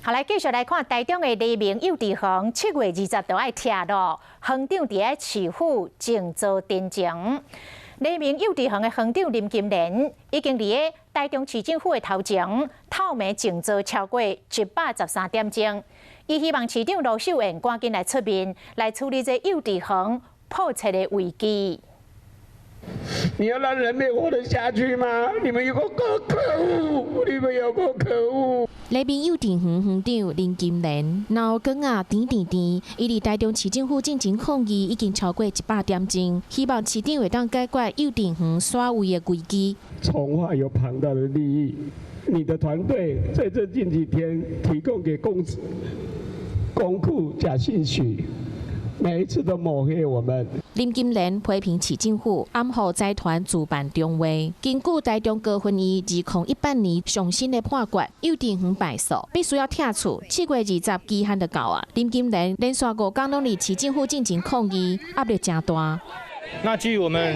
好，來繼續來看台中的黎明幼稚園，7月20就愛拆囉，園長佇咧市府靜坐陳情。黎明幼稚園的園長林金蓮已經佇咧台中市政府的頭前透暝靜坐超過113點鐘。伊希望市長盧秀燕趕緊來出面來處理這幼稚園破拆的危機。你要讓人民活得下去嗎？你們有夠可惡！你們有夠可惡！黎明幼稚園園長林金蓮，腦梗啊甜甜甜，伊佇台中市政府進前抗議已經超過100點鐘，希望市長會當解決幼稚園徙位的危機。重劃有龐大的利益，你的團隊在這近幾天提供給公司公庫假信息，每一次都抹黑我們。林金蓮批評市政府暗予財團自辦重劃，根據台中高分院2018年上新的判決，幼稚園敗訴，必須要拆厝。7月20期限就到啊！林金蓮連續5工攏佇市政府進前抗議，壓力誠大。那基於我們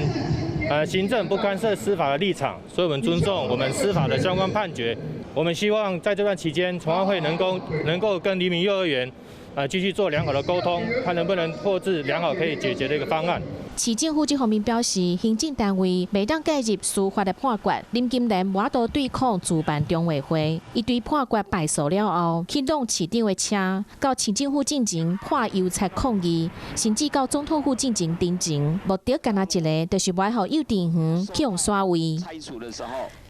行政不干涉司法的立場，所以我們尊重我們司法的相關判決。我們希望在這段期間，重劃會能夠跟黎明幼兒園繼續做良好的溝通，看能不能獲致良好可以解決的一個方案。市政府這方面表示，行政單位袂當介入司法的判決。林金蓮無法度對抗自辦重劃會，伊對判決敗訴了後，去挵市長的車，到市政府進前潑油漆抗議，甚至到總統府進前陳情，目的干焦一个，就是袂予幼稚園去予徙位。